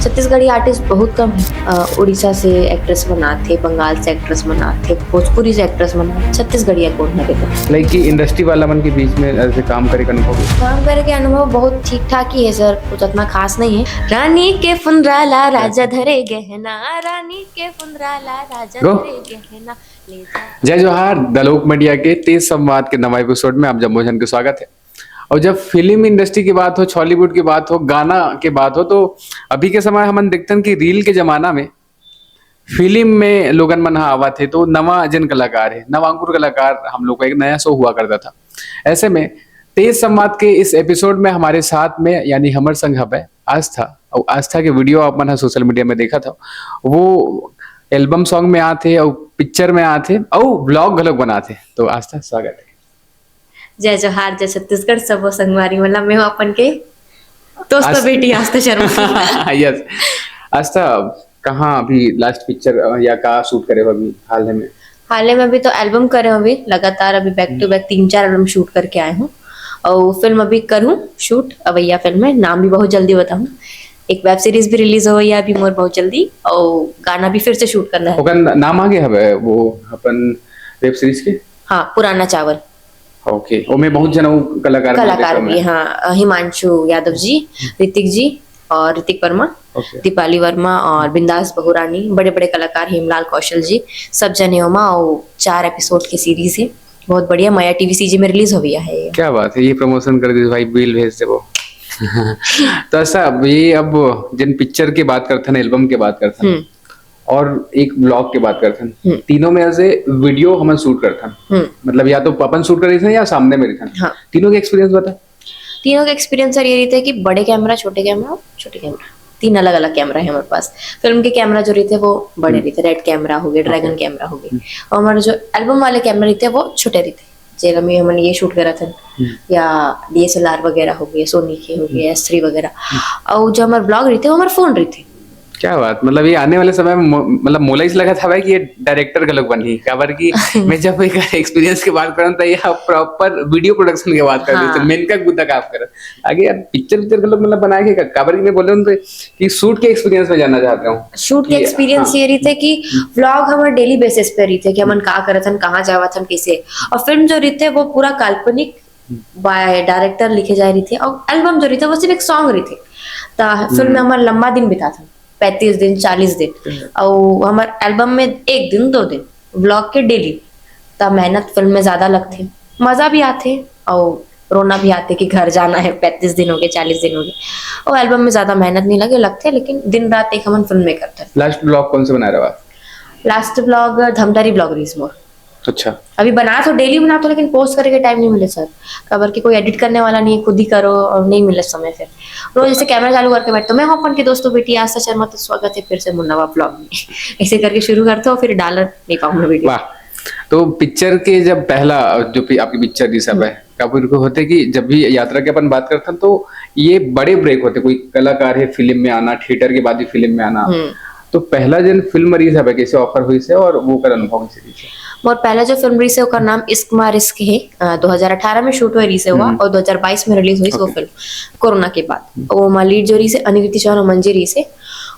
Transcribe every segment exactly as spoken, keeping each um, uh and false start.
Chhattisgarhi artist बहुत कम है। अ, उड़ीसा से एक्ट्रेस बनाथे, बंगाल से एक्ट्रेस बनाथे, भोजपुरी से एक्ट्रेस बनाथे, छत्तीसगढ़िया कोन हरे तो। लाइक कि इंडस्ट्री वाला मन के बीच में ऐसे काम करे का अनुभव? काम करे के अनुभव बहुत ठीक ठाक ही है सर, कुछ इतना खास नहीं है। रानी के फुंदराला राजा धरे गहना, रानी के फुंदराला राजा गो। धरे गहना, ले जा। जय जोहार। द लोक मीडिया के तेज संवाद के नवा एपिसोड में आप जम्मो झन के स्वागत है। और जब फिल्म इंडस्ट्री की बात हो, छॉलीवुड की बात हो, गाना की बात हो, तो अभी के समय हमन देखथन कि रील के जमाना में फिल्म में लोगन मन ह आवत हे, तो नवा जन कलाकार है, नवांकुर कलाकार, हम लोग का एक नया शो हुआ करता था। ऐसे में तेज संवाद के इस एपिसोड में हमारे साथ में, यानी हमर संग हवय आस्था। और आस्था के वीडियो आप मन ह सोशल मीडिया में देखा था, वो एल्बम सॉन्ग में आते और पिक्चर में आते और ब्लॉग घलोक बनाते। तो आस्था, स्वागत है। जय जोहार, जय छत्तीसगढ़, सबो संगवारी मन ला। मैं हूँ अपन के दोस्त आस- बेटी आस्था शर्मा। यस। आस्था, कहाँ अभी लास्ट पिक्चर या का शूट करे हो अभी हाल में? हाल में अभी तो एल्बम करे हूँ, अभी लगातार अभी बैक टू बैक तीन चार एल्बम शूट करके आए हूँ। और फिल्म अभी करूँ शूट, अवैया फिल्म में, नाम भी बहुत जल्दी बताऊँ। एक वेब सीरीज भी रिलीज हो गई है अभी मोर बहुत जल्दी, और गाना भी फिर से शूट करना है। ओकर न- नाम आगे हवे वो अपन वेब सीरीज के? हाँ, पुराना चावल। ओके, ओमे बहुत जन वो कलाकार मन कलाकार देखा भी, मैं। हाँ, हिमांशु यादव जी, ऋतिक जी और ऋतिक वर्मा, ओके। दीपाली वर्मा और बिंदास बहुरानी, बड़े बड़े कलाकार, हेमलाल कौशल जी, सब जने ओमा। और चार एपिसोड की सीरीज है, बहुत बढ़िया। मया टीवी सीजी में रिलीज हो गया है ये। क्या बात है, ये प्रमोशन कर दी भाई, बिल भेज दे वो। तो ऐसा, अब ये, अब जिन पिक्चर के बात करथन, एल्बम के बात करथन हम्म। और एक ब्लॉग के बात करथन, हम्म। तीनों में ऐसे वीडियो हमन शूट करथन, हम्म। मतलब या तो अपन शूट कर रही या सामने में रहिथन। हाँ। तीनों के एक्सपीरियंस बता। तीनों का एक्सपीरियंस सर ये रहिथे कि बड़े कैमरा, छोटे कैमरा, छोटे कैमरा, तीन अलग अलग कैमरा है हमारे पास। फिल्म के कैमरा जो रहिथे वो बड़े रहिथे, रेड कैमरा हो गए, ड्रैगन कैमरा हो गए, और हमारे जो एल्बम वाले कैमरा रहिथे वो छोटे रहिथे। जेला में हमन ये शूट करत हन, या डीएसएलआर वगैरह हो गए, सोनी के हो गए, एस थ्री वगैरह। और जो हमारे ब्लॉग रहिथे वो हमारे फोन रहिथे। क्या बात, मतलब ये आने वाले समय में मो-, मतलब मोला इस लगत हवय कि ये डायरेक्टर घलोक बनही, काबर कि मैं जब एक एक्सपीरियंस के बात करन त ये प्रॉपर वीडियो प्रोडक्शन के बात करन, हाँ। तो मेन का बुद्धा काम करन। आगे यार पिक्चर पिक्चर घलोक मतलब बनाए के का-, काबर कि मैं बोले हूँ तो कि शूट के एक्सपीरियंस में जानना चाहता हूँ। शूट के ये, एक्सपीरियंस हाँ। ये रहिथे कि व्लॉग हमारे डेली बेसिस पे रहिथे कि हमन का करत हन, कहाँ जावत हन, कैसे। और फिल्म जो रहिथे वो पूरा काल्पनिक बाय डायरेक्टर लिखे जाए रहिथे, और एल्बम जो रहिथे वो सिर्फ एक सॉन्ग रहिथे। त फिल्म में हमर लंबा दिन बिताथन, पैंतीस दिन, चालीस दिन, और हमर एल्बम में एक दिन, दो दिन, व्लॉग के डेली। त मेहनत फिल्म में ज्यादा लगथे, मजा भी आथे और रोना भी आथे कि घर जाना है, पैंतीस दिन हो गए, चालीस दिन हो गए। और एल्बम में ज्यादा मेहनत नहीं लगे, लगथे, लेकिन दिन रात एक हमन फिल्म में करथन। लास्ट ब्लॉग कौन से बना रहे हो आप? लास्ट ब्लॉग धमदारी ब्लॉग रहिस मोर। अच्छा। अभी बना तो, डेली बना तो, लेकिन पोस्ट करे के टाइम नहीं मिले सर, काबर कि कोई एडिट करने वाला नहीं है, खुद ही करो और नहीं मिले समय। फिर रोज जैसे कैमरा चालू करके बैठते, मैं हूँ अपन के दोस्तों बेटी आस्था शर्मा, तो स्वागत है फिर से मोर नवा ब्लॉग में। ऐसे करके शुरू करते हो, फिर डाल नहीं पाऊंगा वीडियो। वाह। तो पिक्चर के जब पहला जो पि-, आपकी पिक्चर रिलीज हवे, काबर को होथे कि जब भी यात्रा के अपन बात करथन तो ये बड़े ब्रेक होथे, कोई कलाकार है फिल्म में आना, थिएटर के बाद भी फिल्म में आना, हम्म। तो पहला जन फिल्म रिलीज हवे, कैसे ऑफर हुई से और वो कर अनुभव कैसे रहिस? मोर पहला जो फिल्म रहिस है, ओकर नाम इश्क मा रिस्क है। अ, दो हज़ार अठारह में शूट हुई रहिस है हुआ, हम्म। और दो हज़ार बाईस में रिलीज हुई वो ओके। फिल्म कोरोना के बाद। वो मा लीड जो रहिस है अनिरुद्धि चौहान और मंजी रहिस है,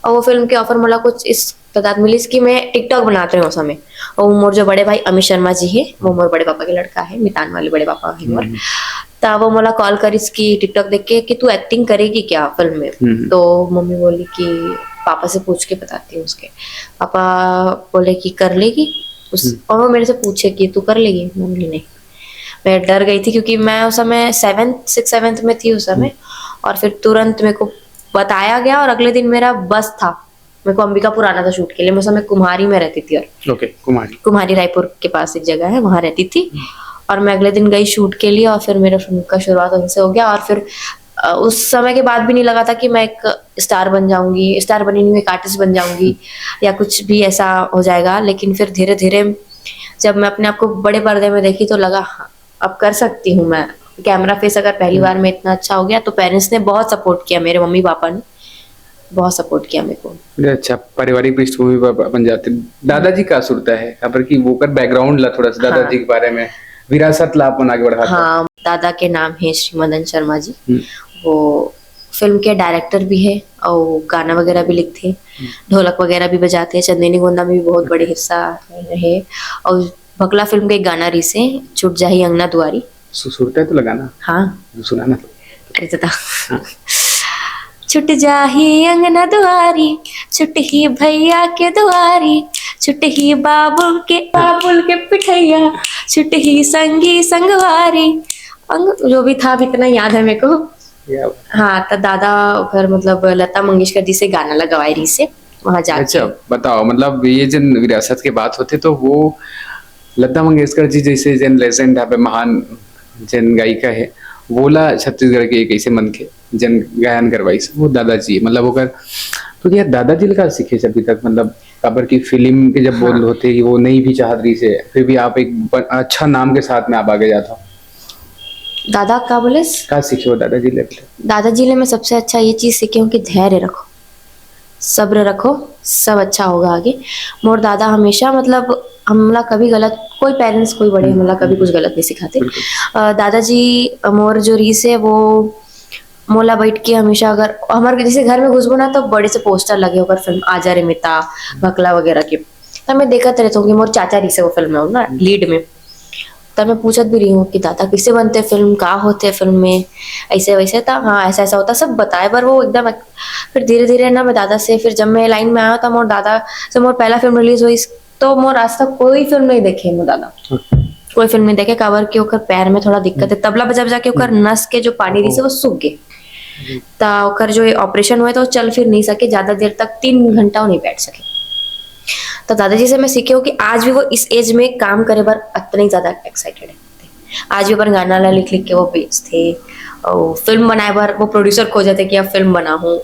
और वो फिल्म के ऑफर मोला कुछ इस तादाद मिलिस कि मैं टिकटॉक बनात रहे उस समय। और मोर जो बड़े भाई अमित शर्मा जी है, वो मोर बड़े पापा के लड़का है, मितान वाले बड़े पापा है मोर। हम्म। त वो मोला कॉल करिस कि टिकटॉक देख के कि तू एक्टिंग करेगी क्या फिल्म में? हम्म। तो मम्मी बोली कि पापा से पूछ के बताती हूँ उसके। पापा बोले कि कर लेगी उस, हम्म। और वो मेरे से पूछे कि तू कर लेगी? मैं बोली नहीं। मैं डर गई थी क्योंकि मैं उस समय सेवेंथ, सिक्स सेवेंथ में थी उस समय। और फिर तुरंत मेरे को बताया गया और अगले दिन मेरा बस था, मेरे को अंबिकापुर आना था शूट के लिए। मैं उस समय कुम्हारी में रहती थी और ओके, कुम्हारी। कुम्हारी रायपुर के पास एक जगह है, वहाँ रहती थी। और मैं अगले दिन गई शूट के लिए और फिर मेरा फिल्म का शुरुआत उनसे हो गया। और फिर अ, उस समय के बाद भी नहीं लगा था कि मैं एक स्टार बन जाऊंगी, स्टार बनी नहीं हूँ, एक आर्टिस्ट बन जाऊंगी या कुछ भी ऐसा हो जाएगा। लेकिन फिर धीरे धीरे जब मैं अपने आप को बड़े पर्दे में देखी तो लगा, हाँ, अब कर सकती हूँ मैं। कैमरा फेस अगर पहली बार में इतना अच्छा हो गया तो पेरेंट्स ने बहुत सपोर्ट किया, मेरे मम्मी पापा ने बहुत सपोर्ट किया मेरे को। अरे अच्छा, पारिवारिक पृष्ठभूमि पर अपन जाते, दादाजी का सुरता है, काबर कि वो कर बैकग्राउंड ला थोड़ा सा दादाजी के बारे में, विरासत ला अपन आगे बढ़ाते हैं। हाँ, दादा के नाम है श्री मदन शर्मा जी। हम्म। वो फिल्म के डायरेक्टर भी हे अउ गाना वगैरह भी लिखथे, ढोलक वगैरह भी बजाथे। चंदेनी गोंदा में भी बहुत बड़े हिस्सा हे। अउ भकला फिल्म के एक गाना रहिसे, छूट जाही अंगना दुआरी। सु-, सुरता तो लगाना। हाँ। सुनाना तो। अरे दादा। हाँ। छूट जाही अंगना दुआरी, छूटही भैया के दुआरी, छूटही बाबुल के, बाबुल के पिठैया, छूटही संगी संगवारी। अंग, जो भी था, अब इतना याद है मेरे को। क्या बात। हाँ, तो दादा ओकर, मतलब, लता मंगेशकर जी से गाना लगवाए रहिसे, वहाँ जाके। अच्छा, बताओ, मतलब, ये जिन विरासत के बात होथे, तो वो लता मंगेशकर जी जैसे जिन legend हवे, महान जिन गायिका हे, वोला छत्तीसगढ़ के एक ऐसे मनखे जिन गायन करवाइस, वो दादाजी, मतलब, ओकर, तो यार, दादाजी ले का सीखे अभी तक, मतलब, काबर की फिल्म के जब बोल हाँ। होथे कि वो नहीं भी चाहत रहिसे, फिर भी आप एक ब-, अच्छा नाम के साथ में आप आगे जात हो। दादा का बोलेस? का सीखे हो दादाजी ले? दादाजी ले मैं सबसे अच्छा ये चीज सीखे हूँ कि धैर्य रखो, सब्र रखो, सब अच्छा होगा आगे। मोर दादा हमेशा, मतलब, हमला कभी गलत, कोई parents, कोई बड़े हमला कभी कुछ गलत नहीं सिखाते। बिल्कुल। अ, दादाजी, अ, मोर जो रहिसे वो मोला बैठ के हमेशा, अगर हमर जैसे घर में घुसबो ना, तो बड़े से पोस्टर लगे होकर फिल्म आजा रे मिता, भकला वगैरह के, तब मैं देखत रहता हूँ कि मोर चाचा रहिसे वो फिल्म में ना, लीड में। तब मैं पूछत भी रही हूँ कि दादा, कैसे बनते फिल्म, का होते फिल्म में, ऐसे वैसे था, हाँ, ऐसा ऐसा होता, सब बताए, पर वो एकदम। फिर धीरे धीरे ना, मैं दादा से, फिर जब मैं लाइन में आया था, मोर दादा से मोर पहला फिल्म रिलीज हुई, तो मोर आज तक कोई फिल्म नहीं देखे मोर दादा। कोई फिल्म नहीं देखे, काबर कि ओकर पैर में थोड़ा दिक्कत है, तबला बजा बजा के ओकर नस के जो पानी रहिसे, वो सूख गए। त ओकर जो ऑपरेशन हुए, तो चल फिर नहीं सके, ज्यादा देर तक तीन घंटा वो नहीं बैठ सके। तो दादाजी से मैं सीखे हूँ कि आज भी वो इस एज में काम करे बर अतना ही ज्यादा एक्साइटेड है। आज भी अपन गाना ला लिख लिख के वो बेचथे, और फिल्म बनाए बर वो प्रोड्यूसर खोजथे कि अब फिल्म बनाहूँ।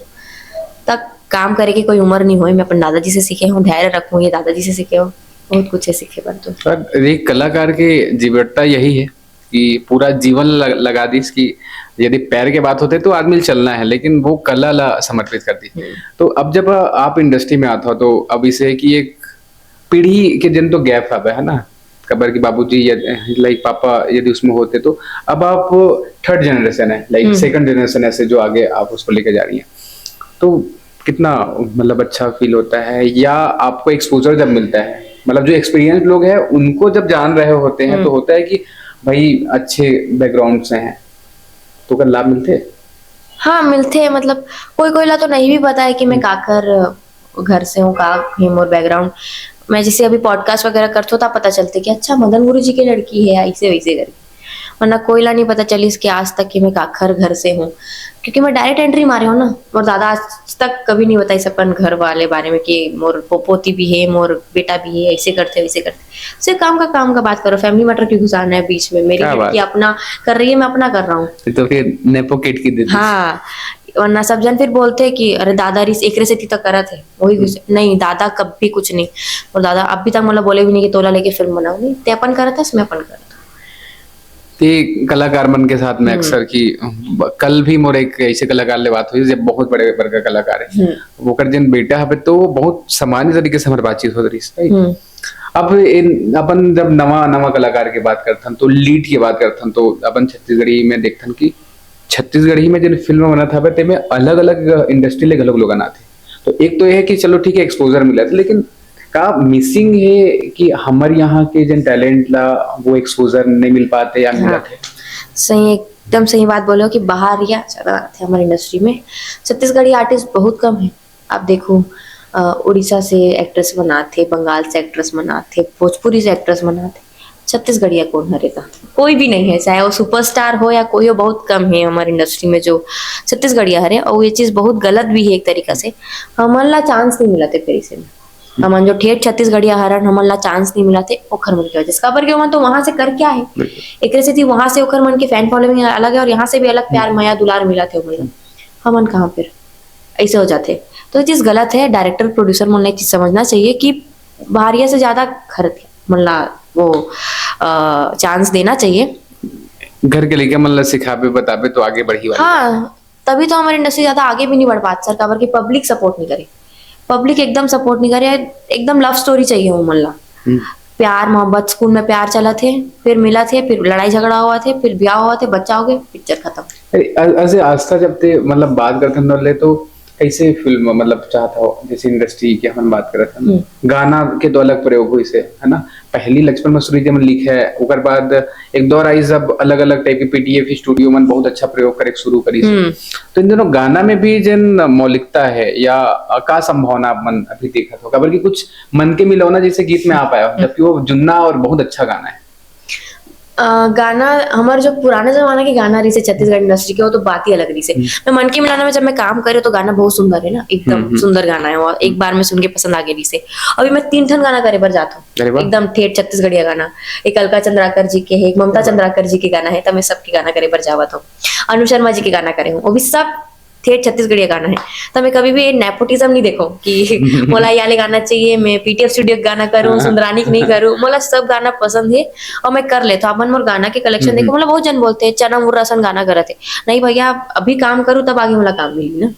तक काम करे के कोई उम्र नहीं होए। मैं अपन दादाजी से सीखे हूँ, धैर्य रखूँ, ये दादाजी से सीखे हूँ, बहुत कुछ है सीखे बर तो। और एक कलाकार के जीवटता यही है कि पूरा जीवन ल-, लगा दीस कि यदि पैर के बात होते तो आदमी ल चलना है, लेकिन वो कला ला समर्पित कर दी। हम्म। तो अब जब आप इंडस्ट्री में आते हो, तो अब इसे कि एक पीढ़ी के जन तो गैप हवे, है ना, काबर कि बाबूजी या, लाइक, पापा यदि उसमें होते, तो अब आप थर्ड जनरेशन है, लाइक, हम्म। सेकंड जनरेशन ऐसे जो आगे आप उसको लेके जा रही हैं, तो कितना, मतलब, अच्छा फील होता है, या आपको एक्सपोजर जब मिलता है, मतलब, जो एक्सपीरियंस लोग हैं उनको जब जान रहे होते हैं, हम्म। तो होता है कि भाई अच्छे बैकग्राउंड से हैं, तो ओकर लाभ मिलथे? हाँ, मिलथे। मतलब, कोई कोई ला तो नहीं भी पता है कि मैं हम्म। काकर घर से हूँ, का है मोर बैकग्राउंड। मैं जैसे अभी पॉडकास्ट वगैरह करथो, तब पता चलथे कि अच्छा, मदन गुरु जी के लड़की है, ऐसे वैसे करके। वरना कोई ला नहीं पता चलिस कि आज तक कि मैं काखर घर से हूँ, क्योंकि मैं डायरेक्ट एंट्री मारे हूँ ना। मोर दादा आज तक कभी नहीं बताइस अपन घर वाले बारे में कि मोर पो-, पोती भी है, मोर बेटा भी है, ऐसे करथे, वैसे करथे। सिर्फ काम का, काम का बात करो, फैमिली मैटर क्यों घुसाना है बीच में? मेरी क्या बात। लड़की अपना कर रही है, मैं अपना कर रहा हूँ। ये तो फिर नेपो किड की दीदी। हाँ, वरना सब जन फिर बोलथे कि अरे, दादा रिस-, एकरे सेती तो करत है, वही कुछ। हम्म। नहीं, दादा कभी कुछ नहीं। और दादा अभी तक मोला बोले भी नहीं कि तोला लेके फिल्म बनाओ, नहीं, ते अपन करत हस, मैं अपन करत हूँ। ते कलाकार मन के साथ में हम्म। अक्सर कि ब-, कल भी मोर एक ऐसे कलाकार ले बात हुई, जब बहुत बड़े बड़का कलाकार है, हम्म। ओकर जन बेटा हवे, तो वो बहुत सामान्य तरीके से हमर बातचीत होत रहिस, right? हम्म। अब इन, अपन जब नवा, नवा कलाकार के बात करथन, तो लीड के बात करथन, तो अपन छत्तीसगढ़ी में देखथन कि छत्तीसगढ़ी में जन फिल्म बनत हवे, तेमे अलग-अलग इंडस्ट्री ले घलोक लोगन आथे। तो एक तो ये है कि चलो ठीक है, एक्सपोजर मिलत हे, लेकिन का मिसिंग है कि हमर यहाँ के जन टैलेंट ला वो एक्सपोजर नहीं मिल पाते या हाँ। मिलत है? सही, एकदम सही बात बोले हो कि बाहर या ज्यादा आथे हमर इंडस्ट्री में। छत्तीसगढ़ी आर्टिस्ट बहुत कम है। आप देखो, अ, उड़ीसा से एक्ट्रेस मन आथे, बंगाल से एक्ट्रेस मन आथे, भोजपुरी से एक्ट्रेस मन आथे। छत्तीसगढ़िया कौन हरे ता? कोई भी नहीं है, चाहे वो सुपरस्टार हो या कोई हो, बहुत कम है हमारे इंडस्ट्री में जो छत्तीसगढ़िया हरे। और ये चीज बहुत गलत भी है एक तरीका से, हमन ला चांस नहीं मिलत हे फिर इसे में। हमन जो ठेठ छत्तीसगढ़िया हरन, हमन ला चांस नहीं मिलत हे ओखर मन के वजह से। काबर के ओमन तो वहां से करके आए, बिल्कुल। एकरे सेती वहां से ओखर मन के फैन फॉलोइंग अलग है और यहाँ से भी अलग प्यार, हम्म। मया, दुलार मिलत हे ओमन ला। हम्म। हमन कहाँ फिर? ऐसे हो जाते, तो ये चीज गलत है। डायरेक्टर प्रोड्यूसर मन ला ये चीज समझना चाहिए कि बाहरिया से ज्यादा खरीद के मन ला वो, अ, चांस देना चाहिए। घर के लइका मन ला सिखाबे, बताबे तो आगे बढ़ही वाला। हाँ, तभी तो हमारी इंडस्ट्री ज्यादा आगे भी नहीं बढ़ पात सर, काबर कि पब्लिक सपोर्ट नहीं करे, पब्लिक एकदम सपोर्ट नहीं करे, एकदम लव स्टोरी चाहिए वो मन ला। हम्म। प्यार मोहब्बत, स्कूल में प्यार चलत हे, फिर मिलत हे, फिर लड़ाई झगड़ा होवत हे, फिर ब्याह होवत हे, बच्चा होगे, पिक्चर खतम। अरे, अ-, ऐसे आस्था जब ते, मतलब, बात करथन ले तो कैसे फिल्म, मतलब, चाहत हो, जैसे इंडस्ट्री के हमन बात करत हन, हम्म। गाना के तो अलग प्रयोग होइस हे, है ना? पहली लक्ष्मण मसूरी जी मन लिखे, ओकर बाद एक दौर आइस जब अलग-अलग टाइप के पीटीएफ स्टूडियो मन बहुत अच्छा प्रयोग करे शुरू करिस। हम्म। तो इन दोनों गाना में भी जेन मौलिकता है या, अ, का संभावना आप मन अभी देखत हो? काबर कि कुछ मन के मिलौना जैसे गीत में आ पाया हो, हम्म। जबकि वो जुन्ना और बहुत अच्छा गाना है। अ, गाना, हमर जो पुराना जमाना के गाना रहिसे छत्तीसगढ़ इंडस्ट्री के, वो तो बात ही अलग रहिसे। हम्म। मैं मन के मिलौना में जब मैं काम करे तो गाना बहुत सुंदर है ना, एकदम हम्म, हम्म। सुंदर गाना है, वो एक हम्म। बार में सुन के पसंद आ गए रहिसे। अभी मैं तीन ठन गाना करे बर जात हूँ, अरे वाह। एकदम ठेठ छत्तीसगढ़िया गाना। एक अलका चंद्राकर जी के है, एक ममता अरे वाह। चंद्राकर जी के गाना है, तो मैं सबके गाना करे बर जावत हूँ। अनु शर्मा जी के गाना करे हूँ, वो भी सब ठेठ छत्तीसगढ़िया गाना है। तो मैं कभी भी ये नेपोटिज्म नहीं देखो कि मोला ये वाले गाना चाहिए, मैं पीटीएफ स्टूडियो के गाना करूँ, हाँ। सुंदरानी के नहीं करूँ, मोला सब गाना पसंद है और मैं कर लेता हूँ। अपन मोर गाना के कलेक्शन हम्म, देखो, हम्म। मोला बहुत जन बोलते हैं, "चना मुर्रा सन गाना करत है।" नहीं भैया, अभी काम करूँ तब आगे मोला काम मिली ना।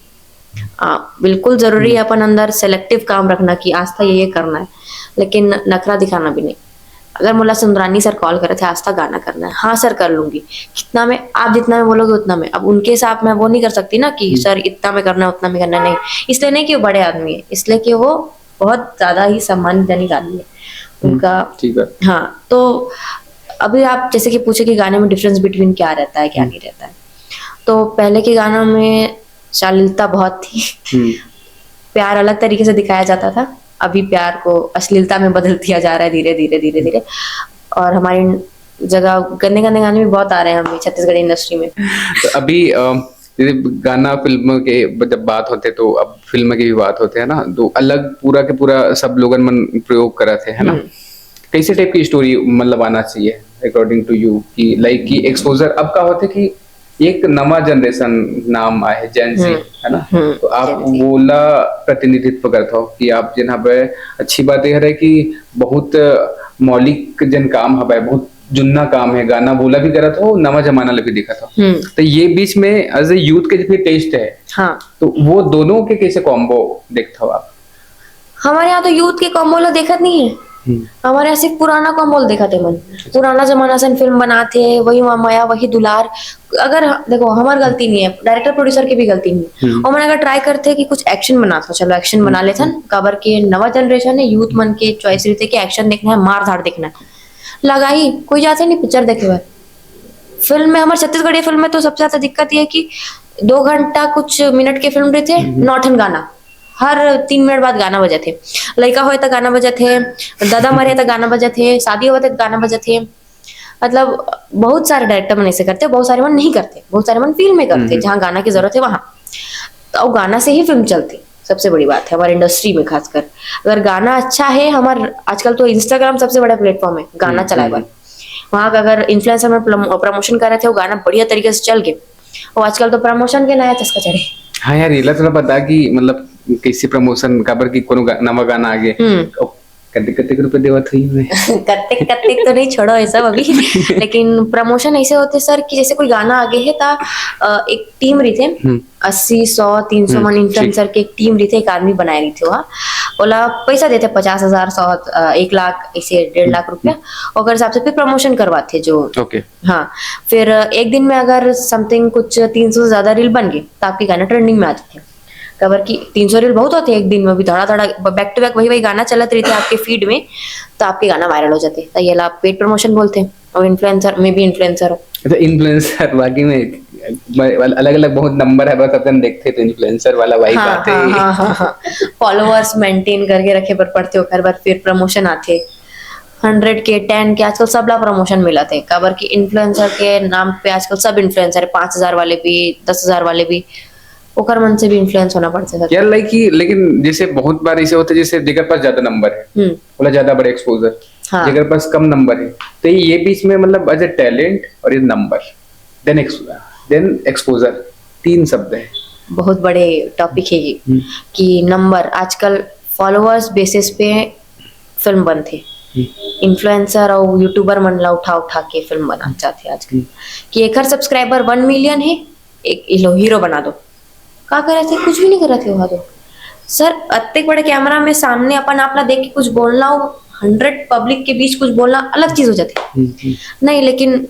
आ, बिल्कुल जरूरी है हम्म। अपन अंदर सिलेक्टिव काम रखना कि आस्था ये, ये करना है, लेकिन नखरा दिखाना भी नहीं। अगर मोला सुंदरानी सर कॉल करे थे, "आस्था गाना करना है", "हाँ सर, कर लूंगी।" "कितना में?" "आप जितना में बोलोगे उतना में।" अब उनके साथ मैं वो नहीं कर सकती ना कि हम्म। "सर, इतना में करना है, उतना में करना है", नहीं। इसलिए नहीं कि वो बड़े आदमी है, इसलिए कि वो बहुत ज्यादा ही सम्मानजनक आदमी है। हम्म, उनका ठीक है। हाँ, तो अभी आप जैसे कि पूछे कि गाने में डिफरेंस बिटवीन क्या रहता है, क्या हम्म। नहीं रहता है, तो पहले के गानों में शालीनता बहुत थी। हम्म। प्यार अलग तरीके से दिखाया जाता था, अभी प्यार को अश्लीलता में बदल दिया जा रहा है धीरे, धीरे, धीरे, धीरे। और हमारी जगह गंदे, गंदे गाने भी बहुत आ रहे हैं अभी छत्तीसगढ़ी इंडस्ट्री में। तो अभी, अ, जैसे गाना फिल्म के जब बात होते तो अब फिल्म की भी बात होते है ना, तो अलग पूरा के पूरा सब लोगन मन प्रयोग करत है, है ना? हम्म। कैसे टाइप की स्टोरी मतलब आना चाहिए according to you कि लाइक कि एक्सपोजर अब का होते कि एक नवा जनरेशन नाम आए है, जेन ज़ी, हम्म, है ना? हम्म, तो आप जेन ज़ी। वोला प्रतिनिधित्व करत हो कि आप जेन हवे, अच्छी बात यह रहे कि बहुत मौलिक जेन काम हवे, बहुत जुन्ना काम है, गाना वोला भी करत हो, नवा जमाना ले भी दिखत हो। हम्म। तो ये बीच में एज ए यूथ के जितनी टेस्ट है, हाँ। तो वो दोनों के कैसे कॉम्बो देखत हो आप? हमारे यहाँ तो यूथ के कॉम्बो ला देखत नहीं है। हम्म। हमारे यहाँ सिर्फ पुराना कॉम्बो ला देखत है मन। पुराना जमाना से फिल्म बनाते हैं, वही म-, मया, वही दुलार। अगर ह-, देखो, हमार गलती नहीं है, डायरेक्टर प्रोड्यूसर की भी गलती नहीं है। हम्म। और मन अगर ट्राई करते हैं कि कुछ एक्शन बना, तो चलो एक्शन बना हम्म। लेते हैं। काबर के नवा जनरेशन है, यूथ मन के चॉइस रहते कि एक्शन देखना है, मार धाड़ देखना है। लगाही, कोई जाते नहीं पिक्चर देखे बर। फिल्म में, हमारे छत्तीसगढ़ी फिल्म में तो सबसे ज्यादा दिक्कत ये है कि दो घंटा कुछ मिनट के फिल्म रहते, हम्म। नौ ठन गाना, हर तीन मिनट बाद गाना बजत हे। लइका होय त गाना बजत हे, दादा मरे त गाना बजत हे, शादी होवत हे त गाना बजत हे। मतलब बहुत सारे डायरेक्टर मन ऐसे करते, बहुत सारे मन नहीं करते, बहुत सारे मन फील्ड में करते, हम्म। जहाँ गाना की जरूरत है वहाँ। तो गाना से ही फिल्म चलती, सबसे बड़ी बात है हमारे इंडस्ट्री में खासकर। अगर गाना अच्छा है, हमार आजकल तो Instagram सबसे बड़ा प्लेटफॉर्म है गाना हम्म, चलाए हम्म। बर। वहाँ का अगर इन्फ्लुएंसर में प्रम-, प्रमोशन कर रहे थे, वो गाना बढ़िया तरीके से चल गए, वो आजकल तो प्रमोशन के नया चस्का चढ़े। हाँ यार, ये ला थोड़ा बता कि मतलब कैसे प्रमोशन, काबर कि कोनो गा-, नवा गाना आ गए। हम्म। ओ, कतेक, कतेक रुपए देवत हुई मैं? कतेक, कतेक तो नहीं, छोड़ो ये सब अभी। लेकिन प्रमोशन ऐसे होते सर कि जैसे कोई गाना आ गए है ता, अ, एक टीम रही थे, हम्म। अस्सी, सौ, तीन सौ हम्म, मन ठीक। इन्फ्लुएंसर के एक टीम रही थे, एक आदमी बनाए रही थे वहाँ। ओला पैसा देते पचास हजार, सौ, अ, एक लाख, ऐसे डेढ़ लाख रुपया। हम्म। ओकर हिसाब से फिर प्रमोशन करवाते जो ओके। हाँ, फिर एक दिन में अगर समथिंग कुछ तीन सौ से ज्यादा रील बन गए, तो आपके गाना ट्रेंडिंग में आ जाते हैं। काबर कि तीन सौ रील बहुत होते हैं एक दिन में, भी धड़ा धड़ा back to back वही वही गाना चलत रही थे आपके फीड में, तो आपके गाना वायरल हो जाते हैं। तो ये ला आप पेड प्रमोशन बोलते हैं, और इन्फ्लुएंसर में भी इन्फ्लुएंसर हो। अच्छा, इन्फ्लुएंसर वाकई में अलग अलग बहुत नंबर है, बस अपन देखते तो इन्फ्लुएंसर वाला वही हाँ, बात है। हाँ, हाँ, हाँ, हाँ। फॉलोअर्स मेंटेन करके रखे पर पड़ते हो, हर बार फिर प्रमोशन आते। हंड्रेड के, टेन के, आजकल सबला प्रमोशन मिलत हे, काबर कि इन्फ्लुएंसर के नाम पे आजकल सब इन्फ्लुएंसर है, पाँच हजार वाले भी, दस हजार वाले भी, ओकर मन से भी इन्फ्लुएंस होना पड़थे। यार, लाइक कि, लेकिन जैसे बहुत बार ऐसे होथे, जैसे जेकर पास ज्यादा नंबर है, हम्म। ओला ज्यादा बड़े एक्सपोजर, हाँ। जेकर पास कम नंबर है, तो ये बीच में मतलब एज ए टैलेंट और ये नंबर, देन एक्स-, देन एक्सपोजर, तीन शब्द है। बहुत बड़े टॉपिक है ये, हम्म। कि नंबर, आजकल फॉलोअर्स बेसिस पे फिल्म बनथे। हम्म। इन्फ्लुएंसर और यूट्यूबर मन ला उठा उठा के फिल्म बनात जाथे आजकल। हम्म। कि एकर सब्सक्राइबर वन मिलियन है, एक हीरो, हीरो बना दो। का करत हे? कुछ भी नहीं करत हे वहाँ तो। सर, अतेक बड़े कैमरा में सामने अपन आप ला देख के कुछ बोलना हो, हंड्रेड पब्लिक के बीच कुछ बोलना अलग चीज हो जाती है। नहीं, लेकिन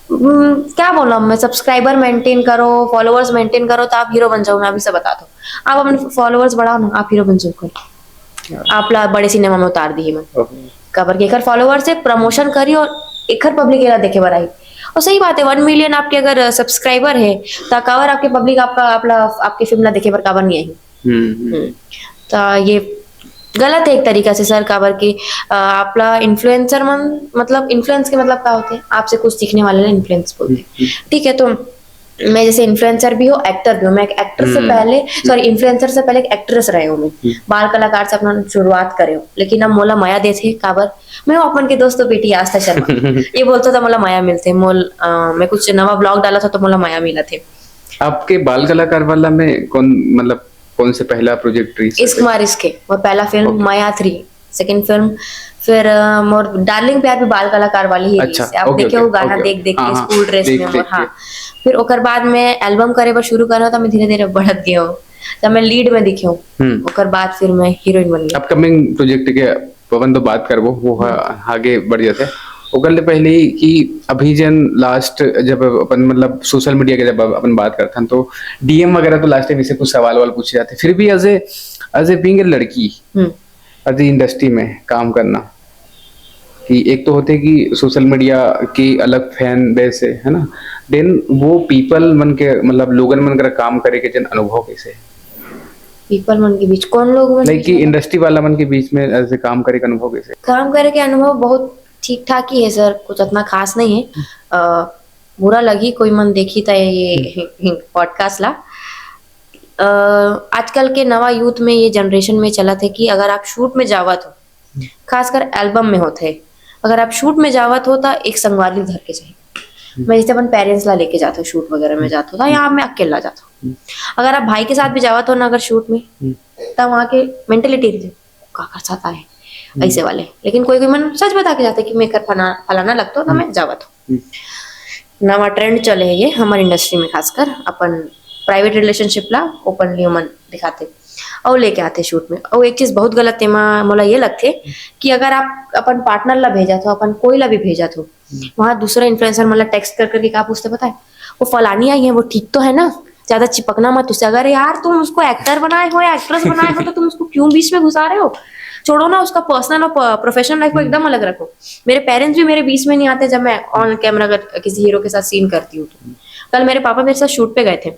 हम्म, क्या बोला मैं, सब्सक्राइबर मेंटेन करो, फॉलोअर्स मेंटेन करो, तो आप हीरो बन जाओ। मैं अभी से बता दो, आप अपने फॉलोअर्स बढ़ाओ ना, आप हीरो बन जाओ कल। आपला बड़े सिनेमा में उतार दी मन। काबर के एकर फॉलोअर्स है, प्रमोशन करी और एकर पब्लिक एला देखे बर आई। और सही बात है, वन मिलियन आपके अगर सब्सक्राइबर है, तो काबर आपके पब्लिक आपका आपला आपके फिल्म ला देखे बर काबर नहीं आई? हम्म। तो ये गलत है एक तरीका से सर, काबर के आपला इन्फ्लुएंसर मन, मतलब इन्फ्लुएंस के मतलब का होते हैं, आपसे कुछ सीखने वाले ना इन्फ्लुएंस बोलते हैं। ठीक है, तो मैं जैसे इन्फ्लुएंसर भी हूँ, एक्टर भी हूँ। मैं एक एक्टर से पहले, सॉरी, इन्फ्लुएंसर से पहले एक एक्ट्रेस रहे हूँ मैं। बाल कलाकार से अपना शुरुआत करे हूँ, लेकिन अब मोला मया देथे काबर, मैं अपन के दोस्त बेटी आस्था शर्मा ये बोलता था, मोला मया मिलथे, मोल अ, मैं कुछ नवा ब्लॉग डाला था तो मोला मया मिला थे। आपके बाल कलाकार वाला में कौन, मतलब कौन से पहला प्रोजेक्ट रही? इश्क मार इश्क है, और पहला फिल्म मया थ्री, सेकंड फिल्म फिर अ, मोर डार्लिंग प्यार भी बाल कलाकार वाली ही अच्छा, रही। आप देखे हो गाना देख देख के, स्कूल ड्रेस में मोर, हाँ। फिर ओकर बाद में एल्बम करे बर शुरू करना था, मैं धीरे धीरे बढ़त गया हूँ, तब मैं लीड में दिखे हूँ। ओकर बाद फिर मैं हीरोइन बन गई। अपकमिंग प्रोजेक्ट के अपन तो बात करबो, वो आगे बढ़ जाते। ओकर ले पहले ही कि अभी जन लास्ट जब अपन, मतलब सोशल मीडिया के जब अपन बात करथन तो डीएम वगैरह तो लास्ट टाइम इसे कुछ सवाल वाल पूछे जाते, फिर भी as a as a being a लड़की, एज ए इंडस्ट्री में काम करना कि एक तो होते कि सोशल मीडिया की अलग फैन बेस है, है ना? देन वो पीपल मन के, मतलब लोगन मन कर काम करे के जन अनुभव कैसे है? पीपल मन के बीच कौन लोग मन लाइक कि इंडस्ट्री वाला मन के बीच में ऐसे काम करे के अनुभव कैसे? काम करे के अनुभव बहुत ठीक ठाक ही है सर, कुछ इतना खास नहीं है। बुरा लगी कोई मन देखी था ये पॉडकास्ट ला। आजकल के नवा यूथ में, ये जनरेशन में चलत है कि अगर आप शूट में जावत हो, खासकर एल्बम में होते है, अगर आप शूट में जावत हो तो एक संगवारी धर के जाए। मैं जैसे अपन पेरेंट्स ला लेके जाता हूँ, शूट वगैरह में जाता हूँ या मैं अकेला जाता हूँ। अगर आप भाई के साथ भी जावत हो ना अगर शूट में, तब वहाँ के मेंटेलिटी रहती है, का कर सकता है ऐसे वाले। लेकिन कोई कोई मन सच बता के जाते कि मैं कर फलाना लगता हूँ तो मैं जावत हूँ। नवा ट्रेंड चले है ये हमारे इंडस्ट्री में, खासकर अपन प्राइवेट रिलेशनशिप ला ओपनली ओमन दिखाते और लेके आते शूट में। और एक चीज बहुत गलत है, मोला ये लगते कि अगर आप अपन पार्टनर ला भेजत हो, अपन कोई ला भी भेजत हो, वहाँ दूसरा इन्फ्लुएंसर मतलब टेक्स्ट कर करके क्या पूछते पता है? वो फलानी आई है, वो ठीक तो है ना? ज्यादा चिपकना मत उससे। अगर यार तुम उसको एक्टर बनाए हो या एक्ट्रेस बनाए हो तो तुम उसको क्यों बीच में घुसा रहे हो? छोड़ो ना, उसका पर्सनल और प्रोफेशनल लाइफ को एकदम अलग रखो। मेरे पेरेंट्स भी मेरे बीच में नहीं आते जब मैं ऑन कैमरा अगर किसी हीरो के साथ सीन करती हूँ तो। कल मेरे पापा मेरे साथ शूट पे गए थे,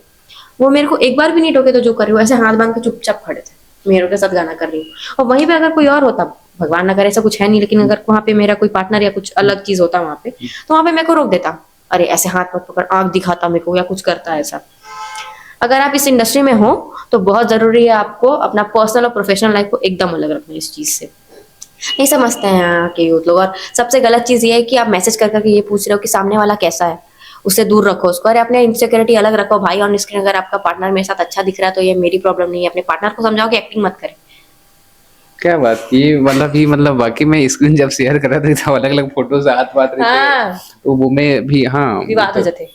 वो मेरे को एक बार भी नहीं टोके तो जो कर रही हूँ, ऐसे हाथ बांध के चुपचाप खड़े थे, मैं हीरो के साथ गाना कर रही हूँ। और वहीं पे अगर कोई और होता, भगवान ना करे ऐसा कुछ है नहीं, लेकिन अगर वहाँ पे मेरा कोई पार्टनर या कुछ अलग चीज होता वहाँ पे, तो वहाँ पे मेरे को रोक देता, अरे ऐसे हाथ मत पकड़, आंख दिखाता मेरे को या कुछ करता ऐसा। अगर आप इस इंडस्ट्री में हो तो बहुत जरूरी है आपको अपना पर्सनल और प्रोफेशनल लाइफ को एकदम अलग रखना इस चीज से। नहीं समझते हैं यहाँ के यूथ लोग। और सबसे गलत चीज ये है कि आप मैसेज कर करके ये पूछ रहे हो कि सामने वाला कैसा है, उससे दूर रखो उसको। अरे अपने इनसिक्योरिटी अलग रखो भाई, ऑन स्क्रीन अगर आपका पार्टनर मेरे साथ अच्छा दिख रहा है तो ये मेरी प्रॉब्लम नहीं है। अपने पार्टनर को समझाओ कि एक्टिंग मत करे। क्या बात, ये मतलब ही मतलब वाकई में स्क्रीन जब शेयर कर रहा था, अलग अलग फोटोज हाथ बात रहे थे, हाँ। तो वो में भी हाँ विवाद हो जाते।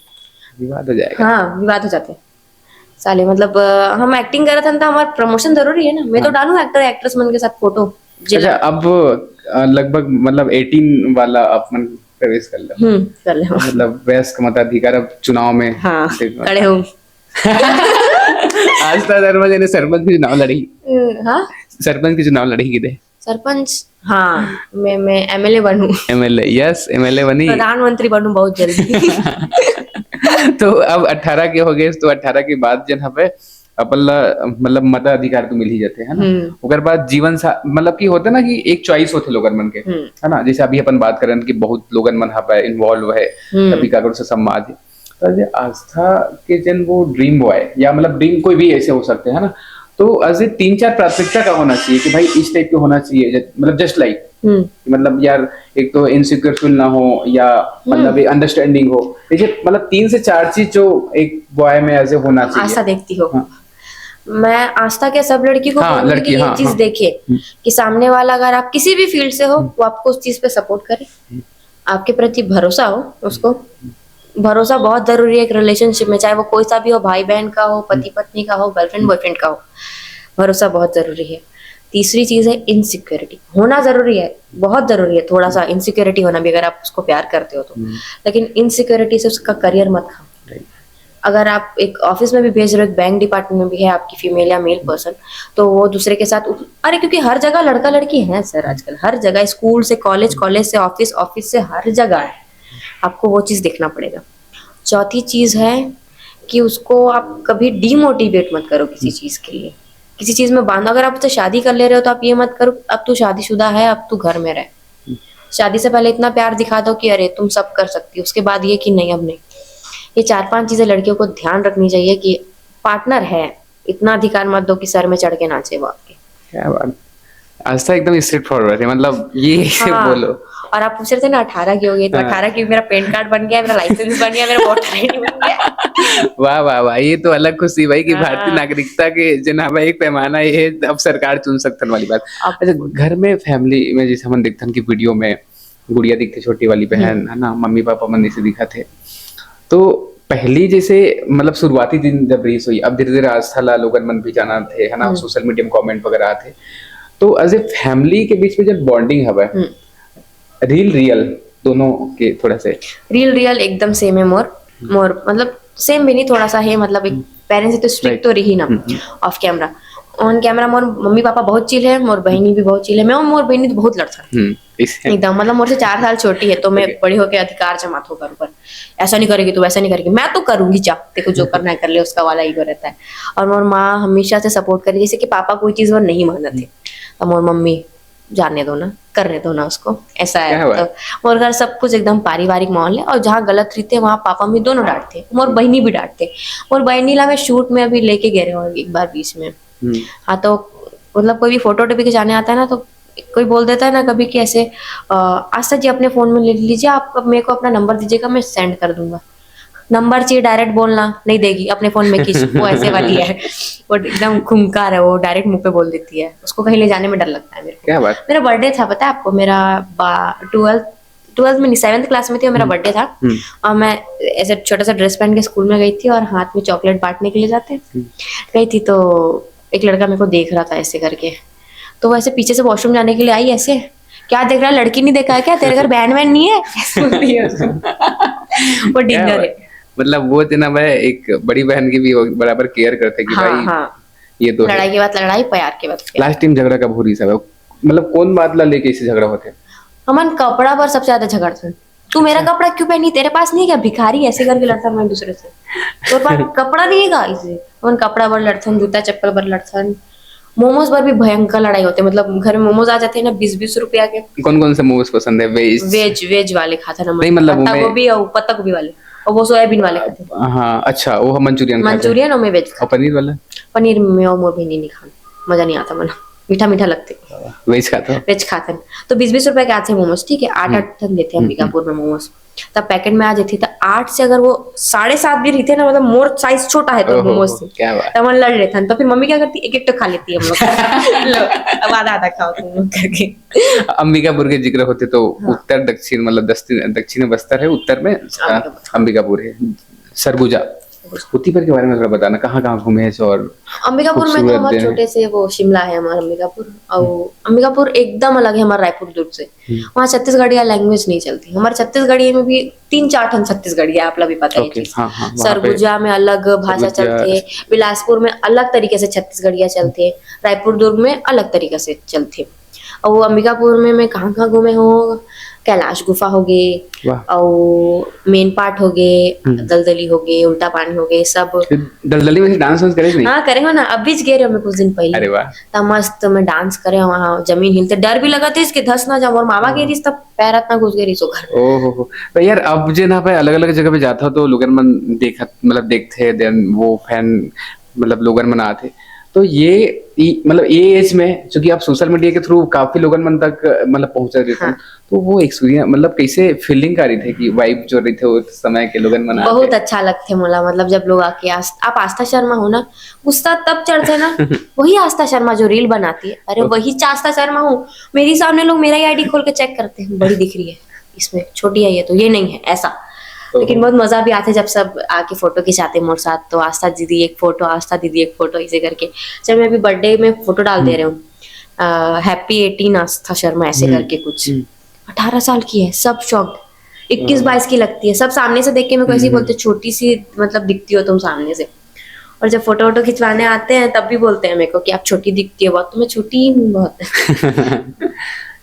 विवाद हो जाएगा। हाँ, विवाद हो जाते। साले मतलब अ, हम एक्टिंग करत हन तो हमार प्रमोशन जरूरी है ना। मैं तो हाँ। डालूं एक्टर एक्ट्रेस मन के साथ फोटो। अच्छा, अब अ, लगभग मतलब एटीन वाला आप मन प्रवेश कर लो। हम्म, कर ले। मतलब वयस्क मताधिकार अब चुनाव में हाँ, खड़े हो। आस्था शर्मा जी ने सरपंच के चुनाव लड़ी। हम्म, हाँ। सरपंच के चुनाव लड़ी किधे? सरपंच, हाँ, मैं मैं एमएलए बनूं। एमएलए, यस, एमएलए बनी। प्रधानमंत्री बनूं बहुत जल्दी। तो अब अठारह के हो गए, तो अठारह के बाद जन हवे अपन ला मतलब मताधिकार तो मिल ही जाते है ना। हम्म। ओकर बाद जीवन सा मतलब कि होते ना कि एक चॉइस होते लोगन मन के, हम्म। है ना? जैसे अभी अपन बात करन कि बहुत लोगन मन हवे इन्वॉल्व है, हम्म। कभी काकर से संवाद है। तो ये आस्था के जन वो ड्रीम बॉय या मतलब ड्रीम कोई भी ऐसे हो सकते हैं ना, तो ऐसे तीन चार प्राथमिकता का होना चाहिए कि भाई इस टाइप के होना चाहिए, ज-, मतलब जस्ट लाइक हम्म। मतलब यार एक तो इनसिक्योर फील ना हो या मतलब हम्म। एक अंडरस्टैंडिंग हो, ऐसे मतलब तीन से चार चीज जो एक बॉय में ऐसे होना चाहिए। आशा देखती हो। हाँ। मैं आस्था के सब लड़की को हाँ, बोलूंगी लड़की, कि ये हाँ, चीज हाँ। देखे हम्म। कि सामने वाला अगर आप किसी भी फील्ड से हो हम्म। वो आपको उस चीज पे सपोर्ट करे, हम्म। आपके प्रति भरोसा हो उसको। भरोसा बहुत जरूरी है एक रिलेशनशिप में, चाहे वो कोई सा भी हो, भाई बहन का हो, पति पत्नी का हो, गर्लफ्रेंड बॉयफ्रेंड का हो, भरोसा बहुत जरूरी है। तीसरी चीज है इनसिक्योरिटी। होना जरूरी है, बहुत जरूरी है थोड़ा सा इनसिक्योरिटी होना भी, अगर आप उसको प्यार करते हो तो। लेकिन इनसिक्योरिटी से उसका करियर मत खाओ। अगर आप एक ऑफिस में भी भेज रहे हो, बैंक डिपार्टमेंट में भी है आपकी फीमेल या मेल पर्सन, तो वो दूसरे के साथ उठ-, अरे, क्योंकि हर जगह लड़का लड़की है सर आजकल, हर जगह, स्कूल से कॉलेज, कॉलेज से ऑफिस, ऑफिस से हर जगह है। आपको वो चीज देखना पड़ेगा। चौथी चीज है कि उसको आप कभी डिमोटिवेट मत करो किसी चीज के लिए, किसी चीज में बांधो। अगर आप उससे शादी कर ले रहे हो तो आप ये मत करो, अब तू शादीशुदा है, अब तू घर में रहे। शादी से पहले इतना प्यार दिखा दो कि अरे, तुम सब कर सकती हो, उसके बाद ये कि नहीं, अब नहीं। ये चार पांच चीजें लड़कियों को ध्यान रखनी चाहिए कि पार्टनर है, इतना अधिकार मत दो कि सर में चढ़ के नाचे वो आपके। क्या बात। आस्था एकदम स्ट्रेट फॉरवर्ड है, मतलब ये हाँ। बोलो। और आप पूछ रहे थे ना अठारह की हो गई, तो हाँ। अठारह की मेरा पैन कार्ड बन गया, मेरा लाइसेंस बन गया, मेरा वोटर आईडी बन गया। वाह वाह वाह, ये तो अलग खुशी भाई कि हाँ। भारतीय नागरिकता के जना भाई एक पैमाना ये है, अब सरकार चुन सकथन वाली बात। अब अच्छा, घर में फैमिली में जैसे हमन देखथन कि वीडियो में गुड़िया दिखथे, छोटी वाली बहन है ना, मम्मी पापा मन जैसे दिखत हे, तो पहली जैसे मतलब शुरुआती दिन जब रीस हुई, अब धीरे धीरे आस्था ला लोगन मन भी जानत हे, है ना, सोशल मीडिया में कमेंट वगैरह आथे, तो एज ए फैमिली के बीच में जब बॉन्डिंग हवय, हम्म। रील रियल दोनों के थोड़ा से रील रियल एकदम सेम है मोर। मोर मतलब सेम भी नहीं, थोड़ा सा है, मतलब एक पेरेंट्स तो स्ट्रिक्ट तो रही ना of camera. On camera Mor mummy papa बहुत चिल है, मोर बहनी भी बहुत चिल है। मैं और मोर बहनी तो बहुत लड़थन हम्म, इस एकदम, मतलब मोर से चार साल छोटी है, तो मैं Okay. बड़े होके अधिकार जमात होकर ऊपर, ऐसा नहीं करेगी तू, वैसा नहीं करेगी, मैं तो करूंगी, जा, तेरे को जो करना है कर ले, उसका वाला ईगो रहता है। और मोर माँ हमेशा से सपोर्ट करी, जैसे कि पापा कोई चीज वो नहीं मानते, तो मोर मम्मी जाने दो ना, करने दो ना उसको, ऐसा क्या है। बात। तो मोर घर सब कुछ एकदम पारिवारिक माहौल है, और जहाँ गलत रहिथे वहाँ पापा मम्मी दोनों डांटथे, मोर बहनी भी डांटथे। मोर बहनी ला मैं शूट में अभी लेके गए रहे हूँ एक बार बीच में। हम्म, हाँ, तो मतलब कोई भी फोटो वोटो भी खिंचाने आता है ना, तो कोई बोल देता है ना कभी कि ऐसे, "अ, आस्था जी, अपने फोन में ले लीजिए, आप मेरे को अपना नंबर दीजिएगा, मैं सेंड कर दूंगा।" नंबर चाहिए, डायरेक्ट बोलना, नहीं देगी, अपने फोन में खींच, वो ऐसे वाली है, वो एकदम खूंखार है, वो डायरेक्ट मुंह पे बोल देती है, उसको कहीं ले जाने में डर लगता है मेरे को। क्या बात। मेरा बर्थडे था, पता है आपको, मेरा ट्वेल्थ ट्वेल्थ में नहीं, सेवन्थ क्लास में थी और मेरा बर्थडे था। हम्म। और मैं ऐसे छोटा सा ड्रेस पहन के स्कूल में गई थी और हाथ में चॉकलेट बांटने के लिए जाते गई थी, तो एक लड़का मेरे को देख रहा था ऐसे करके, तो वो ऐसे पीछे से वॉशरूम जाने के लिए आई ऐसे, "क्या देख रहा है, लड़की नहीं देखा है क्या, तेरे घर बहन वहन नहीं है?" ऐसे बोल रही है उसको। वो डिनर है। मतलब वो थे ना भाई, एक बड़ी बहन की भी वो बराबर केयर करते कि हाँ, भाई हाँ। ये तो है। लड़ाई के बाद लड़ाई, प्यार के बाद प्यार। लास्ट टाइम झगड़ा कब हो रही सब? मतलब कौन बात ला लेके इसे झगड़ा होते? हमन कपड़ा पर सबसे ज्यादा झगड़थन। "तू मेरा कपड़ा क्यों पहनी, तेरे पास नहीं है क्या?" भिखारी ऐसे करके लड़थन मैं दूसरे से, "तोर पास कपड़ा नहीं है का?" इसे हमन कपड़ा बर लड़थन, जूता चप्पल बर लड़थन, मोमोज बर भी भयंकर लड़ाई होते। मतलब घर में मोमोज आ जाते हैं ना बीस बीस रुपया के। कौन कौन से मोमोज पसंद है? वेज? वेज, वेज वाले खाथन हमन। नहीं, मतलब पत्ता मैं- गोभी और पत्ता गोभी वाले, और वो सोयाबीन वाले खाथन। हाँ, अच्छा, वो मंचूरियन खाते हैं। मंचूरियन और मैं वेज और पनीर वाला? पनीर में और मोर बहनी नहीं खान, मजा नहीं आता मन, मीठा मीठा लगते। वेज खाते हो? वेज खाथन। तो बीस बीस रुपया के आथे मोमोज, ठीक है, आठ आठ ठन देथे अंबिकापुर में मोमोज। तब पैकेट में आ जाती, तो आठ से अगर वो साढ़े सात भी रहिथे ना, मतलब मोर साइज छोटा है तो ओहो, मोमोज से, क्या बात। तब हमन लड़ लेथन। तो फिर मम्मी क्या करती, एक एक तो खा लेती है हम लोग। लो, अब आधा आधा खाओ तुम लोग करके। अंबिकापुर के जिक्र होते तो हाँ। उत्तर दक्षिण, मतलब दक्षिण, दक्षिण बस्तर है, उत्तर में अ, अंबिकापुर। अंबिकापुर है, सरगुजा। उसी पर के बारे में थोड़ा बताना, कहाँ कहाँ घूमे हैं और अंबिकापुर में तो खूबसूरत हमारे दिन है। छोटे से वो शिमला है हमारा अंबिकापुर, और अंबिकापुर एकदम अलग है हमारा रायपुर दुर्ग से। वहाँ छत्तीसगढ़िया लैंग्वेज नहीं चलती। हमारे छत्तीसगढ़िया में भी तीन चार ठन छत्तीसगढ़िया, आप ला भी पता है ये ओके, चीज। हाँ, हाँ, वहाँ पे सरगुजा में अलग भाषा सरगुजा, चलती है, बिलासपुर में अलग तरीके से छत्तीसगढ़िया चलती है, रायपुर दुर्ग में अलग तरीके से चलती है। और वो अंबिकापुर में मैं कहाँ कहाँ घूमे हूँ, कैलाश गुफा हो गए, वाह। और मेन पार्ट हो गए, हम्म। दलदली हो गए, उल्टा पानी हो गए, सब। फिर दलदली में से डांस वांस करे कि नहीं? हाँ, करे हो ना, अभी गे रहे हो मैं कुछ दिन पहले। अरे वाह। त मस्त मैं डांस करे वहाँ, जमीन हिलते, डर भी लगा था इसके धस ना जाऊँ, और मामा गे रही तब पैर इतना घुस गई रही सो घर। ओहो हो। तो यार, अब जे ना भाई अलग अलग जगह पे जाता हो तो लोगन मन देखत, मतलब देखते हैं, देन वो फैन, मतलब लोगन मन आते। तो ये ई- मतलब ये एज में चूंकि आप सोशल मीडिया के थ्रू काफी लोगन मन तक मतलब पहुंचा देते हो, हाँ। तो वो एक्सपीरियंस मतलब कैसे फीलिंग आ रही थी कि वाइब जो रही थे वो समय के लोगन मन आते? बहुत अच्छा लगते मोला, मतलब जब लोग आके आस-, आप आस्था शर्मा हो ना, गुस्सा तब चढ़ते ना, वही आस्था शर्मा जो रील बनाती है, अरे ओके। वही आस्था शर्मा हूँ। मेरी सामने लोग मेरा आईडी खोल के चेक करते हैं, बड़ी दिख रही है इसमें, छोटी है ये तो, ये नहीं है ऐसा। लेकिन बहुत मजा भी आते जब सब आके फोटो खिंचाते मोर साथ, तो आस्था दीदी एक फोटो, आस्था दीदी एक फोटो, ऐसे करके। जब मैं अभी बर्थडे में फोटो डाल दे रहे हूँ, हैप्पी एटीन आस्था शर्मा, ऐसे हम्म, करके कुछ। हम्म। अठारह साल की है, सब शॉक्ड। इक्कीस बाईस की लगती है, सब सामने से देख के मेरे को ऐसे ही हम्म। बोलते, "छोटी सी, मतलब, दिखती हो तुम सामने से।" और जब फोटो वोटो खिंचवाने आते हैं, तब भी बोलते हैं मेरे को कि "आप छोटी दिखती हो बहुत।" तो मैं छोटी ही हूँ बहुत।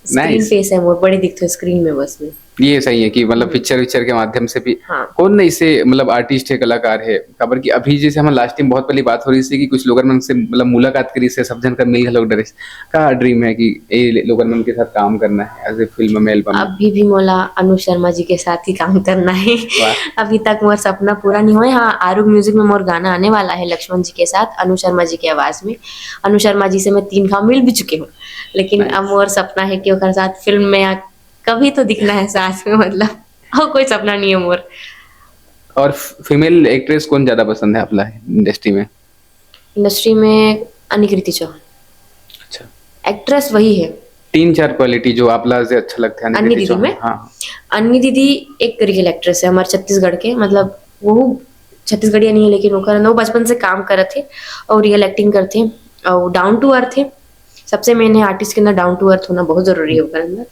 स्क्रीन फेस है मोर, बड़ी दिखती हूँ स्क्रीन में बस में। ये सही है कि, मतलब, हम्म। पिक्चर विक्चर के माध्यम से भी हाँ। कौन ऐसे, मतलब, आर्टिस्ट है, कलाकार है, काबर कि अभी जैसे हमर लास्ट टाइम बहुत पहली बात हो रही थी कि कुछ लोगन मन से, मतलब, मुलाकात करिस हे, सब झन कर मिल घलोक डरिस। का ड्रीम है कि ए लोगन मन के साथ काम करना है एज ए फिल्म में, एल्बम में? अभी भी मोला अनु शर्मा जी के साथ ही काम करना है। वाह। अभी तक मोर सपना पूरा नहीं होय। हाँ, आरुग म्यूजिक में मोर गाना आने वाला है लक्ष्मण जी के साथ, अनु शर्मा जी की आवाज में। अनु शर्मा जी से मैं तीन घाव मिल भी चुकी हूँ, लेकिन Nice। अब मोर सपना है कि ओकर साथ फिल्म में आ, कभी तो दिखना है साथ में, मतलब, और कोई सपना नहीं है मोर। और फीमेल एक्ट्रेस कौन ज्यादा पसंद है आप ला इंडस्ट्री में? इंडस्ट्री में अनिकृति चौहान। अच्छा। एक्ट्रेस वही है। तीन चार क्वालिटी जो आप ला से अच्छा लगता है अन्नी अन्नी दीदी चौहान? में? हाँ। अन्नी दीदी एक रियल एक्ट्रेस है हमारे छत्तीसगढ़ के, मतलब, वो छत्तीसगढ़िया नहीं है, लेकिन ओकर अंदर वो बचपन से काम करत हे और रियल एक्टिंग करथे और डाउन टू अर्थ है। सबसे मेन है आर्टिस्ट के अंदर डाउन टू अर्थ होना बहुत जरूरी है ओकर अंदर।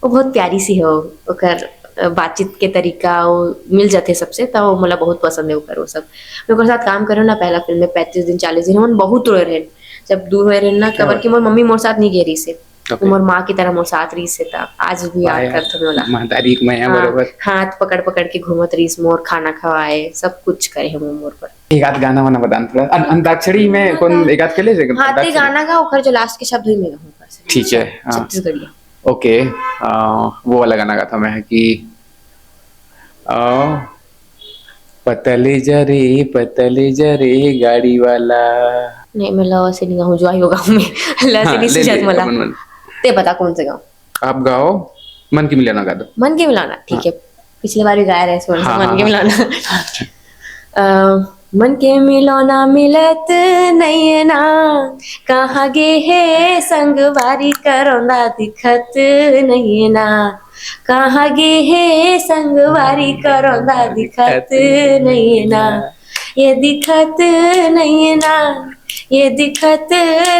वो बहुत प्यारी सी है, ओकर, अ, बातचीत के तरीका, वो मिल जाथे सबसे, त वो मोला बहुत पसंद है ओकर वो सब। मैं ओकर साथ काम करे ना, पहला फिल्म में पैंतीस दिन, चालीस दिन, हमन बहुत रोए रहेन। जब दूर होए रहेन ना, क्या कबर बात। कि मोर मम्मी मोर साथ नहीं गे रहिस हे। ओके। मोर माँ की तरह मोर साथ रहिस हे, त आज भी वाह याद यार, करथन ओला। महतारी के मया हाँ, बरोबर। हाथ पकड़ पकड़ के घूमत रहिस मोर, खाना खवाए, सब कुछ करे हे मोर, मोर पर। एक आध गाना वाना बताना थोड़ा। अन-, अंताक्षरी में कौन एक आध खेले थे? हाँ, ते अंताक्षरी? गाना का ओकर जो लास्ट के शब्द हुई मैं गाऊँ ऊपर से। ठीक है, हाँ। छत्तीसगढ़िया। ओके, आ, वो वाला गाना गाता मैं कि, आ, "पतली जरी, पतली जरी गाड़ी वाला।" नहीं, मैं ला से नहीं गाऊँ, जो आई वो गाऊँ मैं। ला से हाँ, नहीं ले सुझात ले, मला। अपन मन। ते बता कौन से गाऊँ? आप गाओ, "मन के मिलाना" गा दो। "मन के मिलाना", ठीक हाँ। है। पिछले बार भी गाया रहे, इस बार हाँ, मन हाँ, के हाँ। मिलाना। अ, "मन के मिलौना मिलत नइये ना, कहाँ गे हे संगवारी करौंदा दिखत नइये ना, कहाँ गे हे संगवारी करौंदा दिखत नइये ना, ये दिखत नइये ना, ये दिखत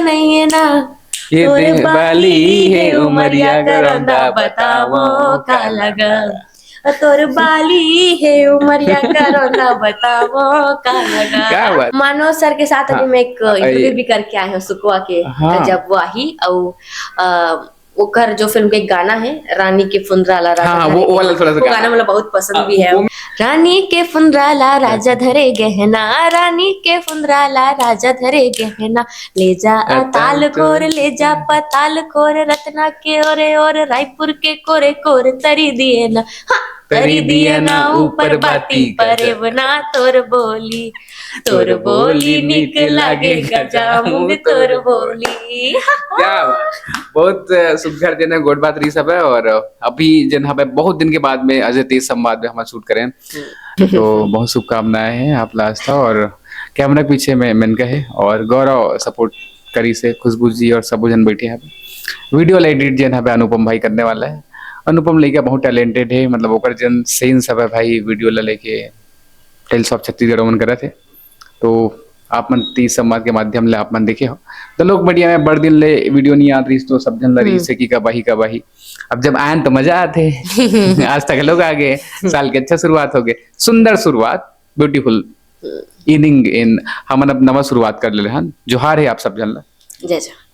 नइये ना, ये तोर दे-, बाली बाली हे हे उमरिया उमरिया करौंदा करौंदा बतावो बतावो का का लगा।" लगा। तोर बाली हे उमरिया करौंदा बतावो का लगा। क्या बात। मनोज सर के साथ अभी हाँ। मैं एक अ, इंटरव्यू ये भी करके आए हूँ सुकवा के, हाँ। जब वो आही, अउ, अ, ओकर जो फिल्म के गाना है, रानी के फुंदरा ला राजा हाँ, धरे वो, वो गहना। वाला थोड़ा सा वो गाना। गाना मतलब बहुत पसंद हाँ, भी है। वो रानी के फुंदरा ला राजा धरे गहना, रानी के फुंदरा ला राजा धरे गहना, ले जा अताल अताल कोर, कोर, ले जा पताल कोर, रतना के ओरे ओर, रायपुर के कोरे कोर, तरी दिए ना, हाँ, तरी तरी दिए दिए ना ना ऊपर ऊपर बाती बाती गजब। परेव ना तोर बोली, तोर बोली निक लागे गजामुग तोर बोली। क्या बात। बहुत, अ, सुघर जेन ह गोठ बात रहिस हवय और अभी जेन हवय बहुत दिन के बाद में अजय तेज संवाद में हमन शूट करेन। हम्म। तो बहुत शुभकामनाएं हैं आप ला आस्था और कैमरा के पीछे में मेनका है और गौरव सपोर्ट करिस हे, खुशबू जी और सबो झन बैठे हैं। वीडियो ला एडिट जेन हवय अनुपम भाई करने वाला है। अनुपम लइका बहुत टैलेंटेड है, मतलब ओकर जेन सेंस हवय भाई वीडियो ला लेके Tales of Chhattisgarh ओमन करत हे। तो आप मन तीज संवाद के माध्यम ले आप मन देखे हो। तो लोक मीडिया में बड़ दिन ले वीडियो नहीं आत रहिस, तो सब झन ला हम्म। रहिस हे कि कब आही, कब आही। अब जब आयन तो मजा आथे। आज तक लोग आ गए, साल के अच्छा शुरुआत हो गए, सुंदर शुरुआत, ब्यूटीफुल एंडिंग इन। हमन अब नवा शुरुआत कर ले हन। जोहार है आप सब झन ला। जय जय।